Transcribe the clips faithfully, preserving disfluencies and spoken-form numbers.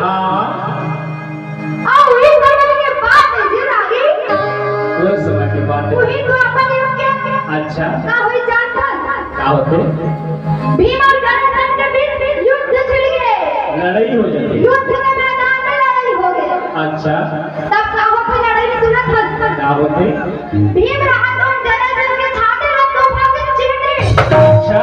हाँ। अउ उही समय के बात हे जी रागी। वो समय के बात हे। उही तो अपन युग के। अच्छा। का होई जानथस? का होथे? भीम अउ जरासंध के बीच युद्ध छिड़ गे। लड़ाई हो जाथे। युद्ध के मैदान में लड़ाई हो गे। अच्छा। तब का होथे लड़ाई में, सुनत हस? का होथे? भीम रहा तो जरासंध के छाती में तोपा के चीर दे। अच्छा।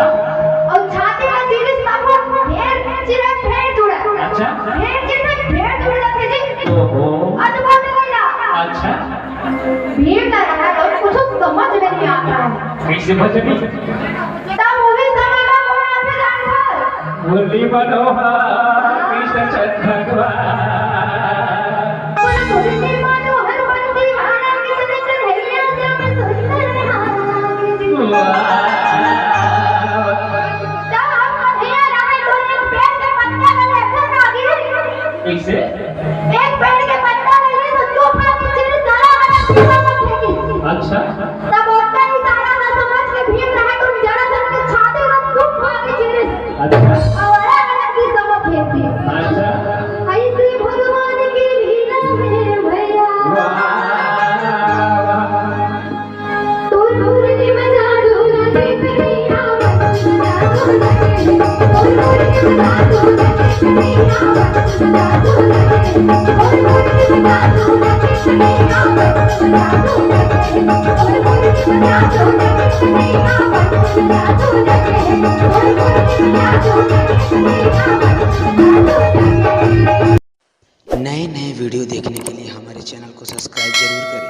अउ छाती में चीरिस तब वो फेर चीरे, फेर जुड़ा। अच्छा। फेर चीरे, फेर जुड़ जाथे जी। ओहो। अद्भुत लीला। अच्छा। भीम ला रहा तो कुछ समझ में नहीं आता है। कइसे भजनी? तब उही समय में वो आथे जानथस। मुरली मनोहर कृष्ण चंद भगवान। मुरली मनोहर बंसीवाला कृष्ण कन्हैया श्याम सुंदर राम। वाह। तब हम कन्हैया राय तो एक पेड़ के पत्ता में बैठे रागी। कइसे? एक पेड़ के पत्ता में ये तो तूफान के चीर सारा वाला पीपल को फेंकी। अच्छा। तब ओतना ही सारा ना समझ के भीम रहा तो जरासंध के छाती में तूफान के चीर। अच्छा। अउ अलग-अलग दिशा में फेंक दिए। अच्छा। ऐसी भगवान की लीला है भैया। वाह, वाह, वाह। तोर मुरली में जादू लगे कन्हैया, जादू लगे। तोर मुरली में जादू लगे कन्हैया, जादू लगे। तोर मुरली में जादू लगे कन्हैया, जादू लगे। नए नए वीडियो देखने के लिए हमारे चैनल को सब्सक्राइब जरूर करें।